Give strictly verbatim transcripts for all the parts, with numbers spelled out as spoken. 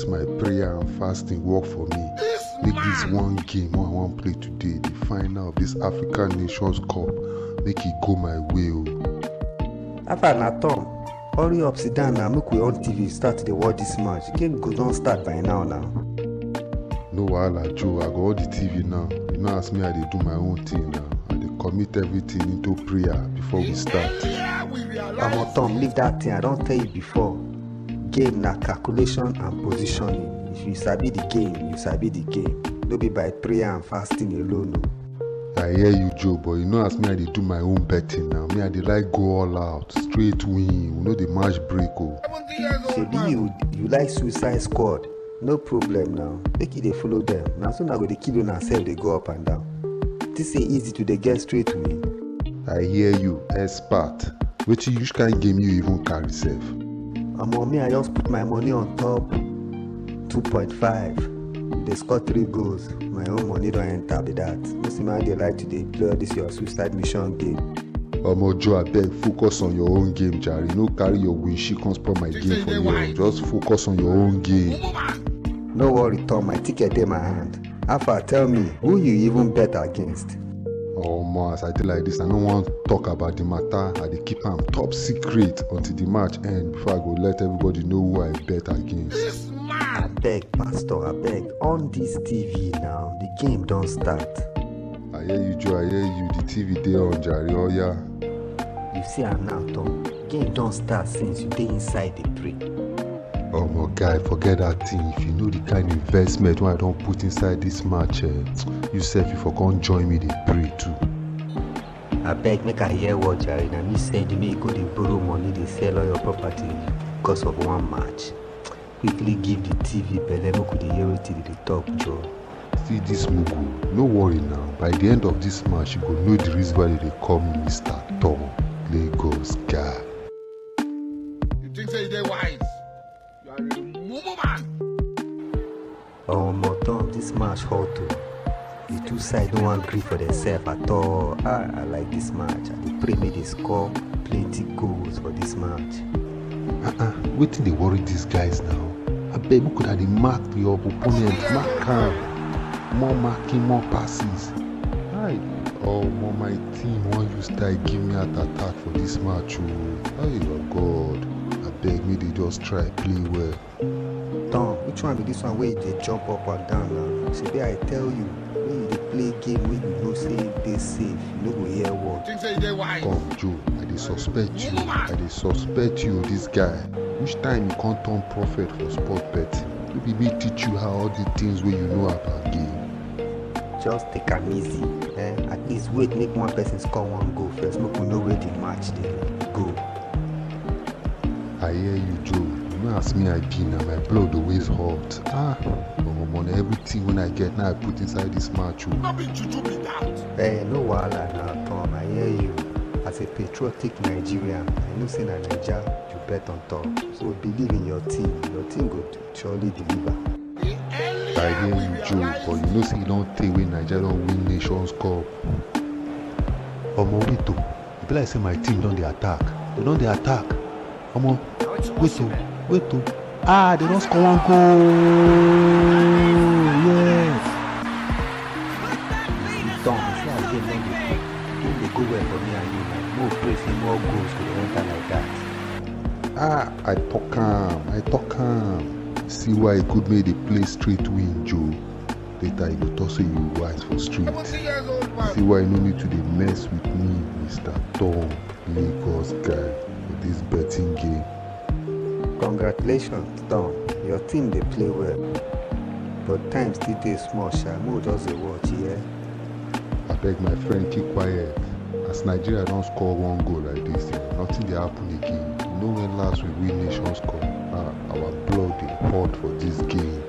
My prayer and fasting work for me. Make this one game wey I wan play today, the final of this African Nations Cup, make e go my way o. Afa na Tom, hurry up, sit down now, make we on T V start to dey watch this match. Game go don start by now now. No wahala, Joe, I go on the T V now. You know as me, I dey do my own thing now. I dey commit everything into prayer before we start. Omo Tom, leave that thing, I don tell you before. Game na calculation and positioning. If you sabi the game, you sabi the game. No be by prayer and fasting alone o. I hear you, Joe, but you know as me, I dey do my own betting now. Me, I dey like go all out, straight win. We no dey match break o. Shebi you you like Suicide Squad? No problem now. Make you dey follow them. Na so una go dey kill una sef dey go up and down. This say easy to dey get straight win. I hear you, expert. Wetin, which kind game you even carry sef? Omo, me, I just put my money on top two point five. If they score three goals, my own money don enter be that. No see me how dey like to dey play all this your suicide mission game. Omo Joe, abeg, focus on your own game, jare. No carry your winshi come spoil my game for you. Just focus on your own game. No worry, Tom, my ticket dey my hand. Afa, tell me, who you even bet against? Omo, as I dey like this, I no wan talk about the matter. I dey keep am top secret until the match end before I go let everybody know who I bet against. Abeg, Pastor, abeg, on this T V now. The game don start. I hear you, Joe. I hear you. The T V dey on, jare. Oya. You see am now, Tom. Game don start since you dey inside dey pray. Omo guy, forget that thing. If you know the kind investment wey I don put inside this match, eh, you sef, you for come join me dey pray too. Abeg, make I hear word, jare. Na me send you make you go dey borrow money, dey sell all your property because of one match. Quickly give the T V belle, make we dey hear wetin dey dey talk, Joe. See this mugu, no worry now. By the end of this match, you go know the reason why they dey call me Mister Tom, Lagos guy. You think say you dey wise? You are a mumu man. Omo Tom, this match hot o. The two sides no wan gree for themselves at all. Ah, I like this match. I dey pray make they score plenty goals for this match. Uh-uh, wetin dey worry these guys now? Abeg, make una dey mark your opponent, mark am. More marking, more passes. Hi, omo, my team wan use style give me heart attack for this match o. Hey, oh God, abeg, make they just try play well. Tom, which one be this one wey you dey jump up and down now? Shebi I tell you, when you dey play game wey you know say you dey safe, you no go hear word. Think say you dey wise. Come, Joe, I dey suspect you. I dey suspect you, this guy. Which time you come turn prophet for sport betting? No be me teach you how all the things wey you know about game. Just take am easy. Eh? At least wait make one person score one goal first, make we know where the match dey go. I hear you, Joe. You know as me I be now, my blood always hot. Ah, omo, na everything wey I get now I put inside this match o. No be juju be that. Eh, no wahala na, Tom, I hear you. As a patriotic Nigerian, I know say na Naija you bet on top. So believe in your team. Your team go surely deliver. I hear you, Joe, but you know say e don tey wey Naija don win Nations Cup. Omo, wait o, e be like say my team don dey attack. They don dey attack. Omo, wait o, wait o. Ah, they don score one goal. Yes. Tom, you see as game don dey go. Game dey go well for me and you now. Make we pray say more goals go dey enter like that. Ah, I talk am, I talk am. See why e good make you dey play straight win, Joe. Later you go talk say you wise for street. Seventy years old man. See why you no need to dey mess with me, Mister Tom, Lagos guy, for this betting game. Congratulations, Tom. Your team dey play well. But time still dey small, sha. Make we just dey watch, yeah? Abeg, my friend, keep quiet. As Nigeria don score one goal like this, eh, nothing dey happen again. You know when last we win Nations Cup? Ah, our blood dey hot for this game.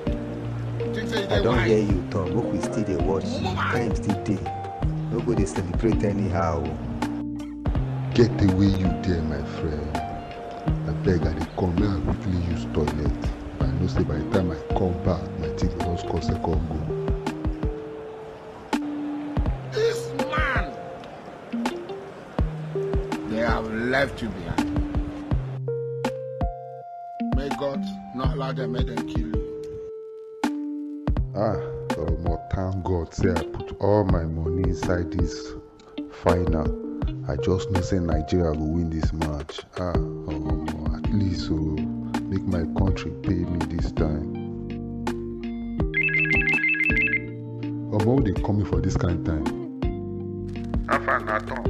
Think say you I dey don hear wise. You, Tom. Make we still dey watch. Time still dey. No go dey celebrate anyhow o. Get away you there, my friend. Abeg, I dey come, make I quickly use toilet. I know say by the time I come back, my team go don score second goal. This man, they have left you behind. May God not allow them, make them kill you. Ah, omo, thank God say I put all my money inside this final. I just know say Nigeria go win this match. Ah, omo, at least, oh, make my country pay me this time. Omo, who dey call me for this kind time? How far na, Tom?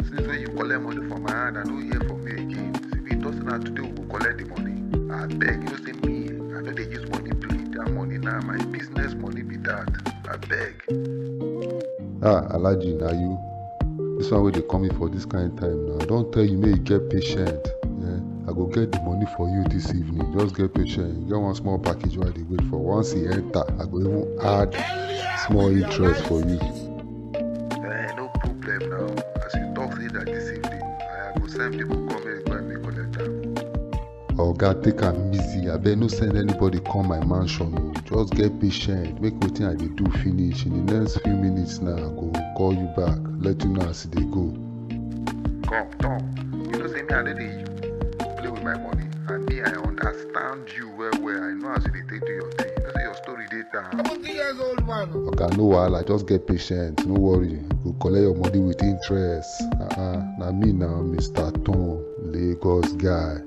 Since when you collect money from my hand, I no hear from you again. Since we talk say na today we go collect the money. Abeg, you know say me, I no dey use money play. That money na my business money be that. Abeg. Ah, Alhaji, na you? This one wey dey call me for this kind time now. I don tell you make you get patient. Eh, I go get the money for you this evening. Just get patient. You get one small package wey I dey wait for. Once e enter, I go even add small interest for you. Eh, no problem now. As you talk say that this evening, I go send people come here go help me collect am. Oga, take am easy. Abeg, no send anybody come my mansion o. Just get patient. Make wetin I dey do finish. In the next few minutes now, I go call you back, let you know as e dey go. Come, Tom. You know say me, I no dey play with my money. And me, I understand you well well. I know as you dey take do your thing. You know say your story dey down. Seventy years old man. Oga, no wahala. Just get patient. No worry. You go collect your money with interest. Uh-uh. Na me now, Mister Tom, Lagos guy.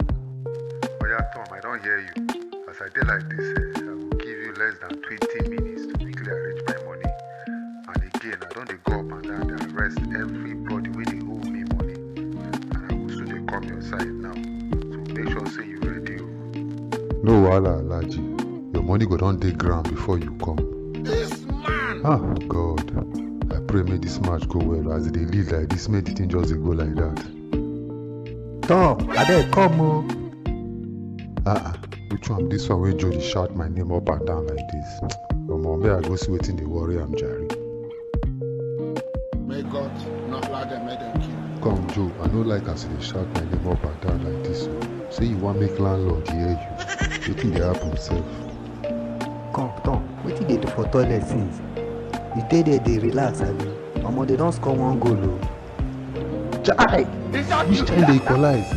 Oya, Tom, I don hear you. As I dey like this, eh, I go give you less than twenty minutes to quickly arrange my money. And again, I don dey go up and down, dey arrest everybody wey dey owe me money. And I go soon dey come your side now. So make sure say you ready o. No wahala, Alhaji. Your money go don dey ground before you come. This man! Ah, God. I pray make this match go well. As e dey lead like this, make the thing just dey go like that. Tom, abeg come o. Ah, ah. Which one? This one wey Joe dey shout my name up and down like this. Omo, make I go see wetin dey worry am, jare. May God not allow them, make them kill. Come, Joe, I no like as you dey shout my name up and down like this o. Say you wan make landlord hear you. Wetin dey happen sef? Come, Tom, wetin dey do for toilet since? You dey there dey relax, abi? Omo, they don score one goal o. Chai! Which time they equalize?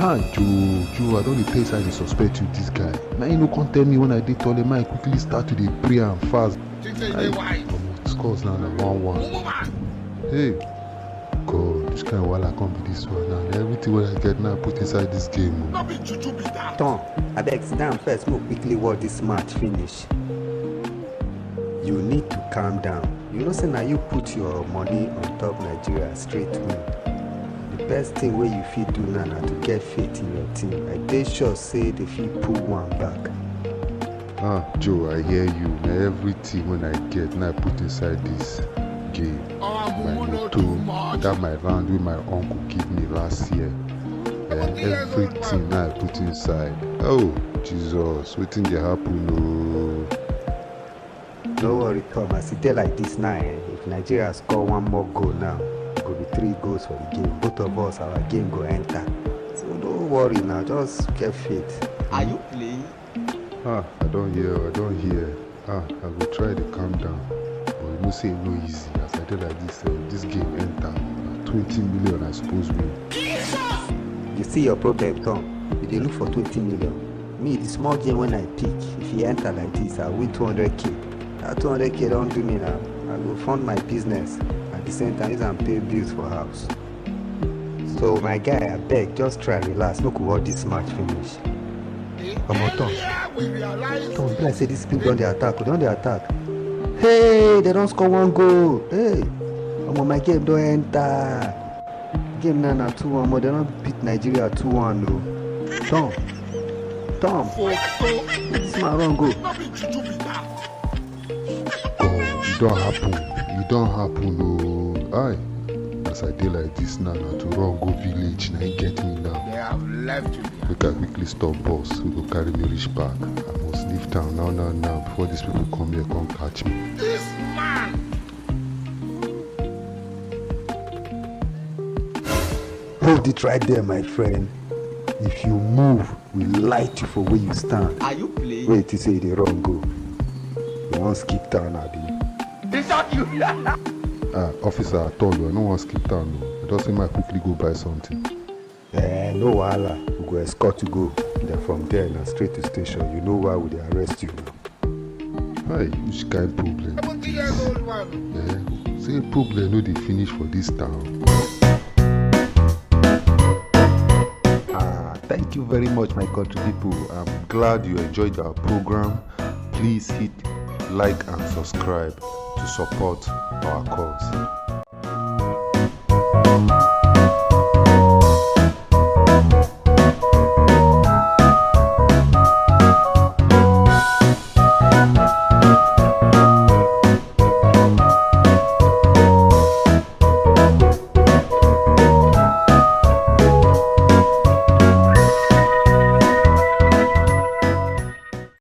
Ah, Joe, Joe, I don dey tell you say I dey suspect you, this guy. Now you no come tell me when I dey toilet, make I quickly start to dey pray and fast. Think say you dey wise. Omo, scores now na one one. Hey, God, which kind of wahala come be this one now? Na everything wey I get now put inside this game o. No be juju be that. Tom, abeg sit down first, make we quickly watch this match finish. You need to calm down. You know say na you put your money on top Nigeria straight win. The best thing wey you fit do now na to get faith in your team. I dey sure say they fit pull one back. Ah, Joe, I hear you. Na everything wey I get, na I put inside this game. My motor, that my land wey my uncle give me last year. Eh, everything na I put inside. Oh, Jesus, wetin dey happen o? No worry, Tom. As e dey like this now, eh, if Nigeria score one more goal now, e go be three goals for the game. Both of us, our game go enter. So no worry now, just get faith. Are you playing? Ah, I don hear, I don hear. Ah, I go try dey calm down. But you know say e no easy. As I dey like this, eh, this game enter, na twenty million I suppose win. You see your problem, Tom. You dey look for twenty million. Me, the small game wey I pick, if e enter like this, I win two hundred K. That two hundred K don do me now. I go fund my business. At the same time, use am pay bills for house. So, my guy, abeg, just try relax. Make we watch this match finish. Omo, Tom. Tom, e be like say these people don dey attack. Dem don dey attack. Hey, they don score one goal. Hey, omo, my game don enter. Game now na two one, but they don beat Nigeria two one o. Tom, Tom, this man run go. No be juju be that. God, e don happen. E don happen o. Aye. As I dey like this now, na to run go village, na im get me now. They have left you there. Make I quickly stop bus, wey go carry me reach back. I must leave town now, now, now, before these people come here, come catch me. This man! Hold it right there, my friend. If you move, we light you for where you stand. Are you playing? Wait, you say you dey run go. You wan skip town, abi? Is that you? Ah, officer, at all, I no wan skip town o. I just say make I quickly go buy something. Eh, no wahala. We go escort you go. Then from there, na straight to station. You know why we dey arrest you now. Hi, which kind problem? Seventy years old man. Eh? Say problem no dey finish for this town. Ah, thank you very much, my country people. I'm glad you enjoyed our program. Please hit like and subscribe to support our cause.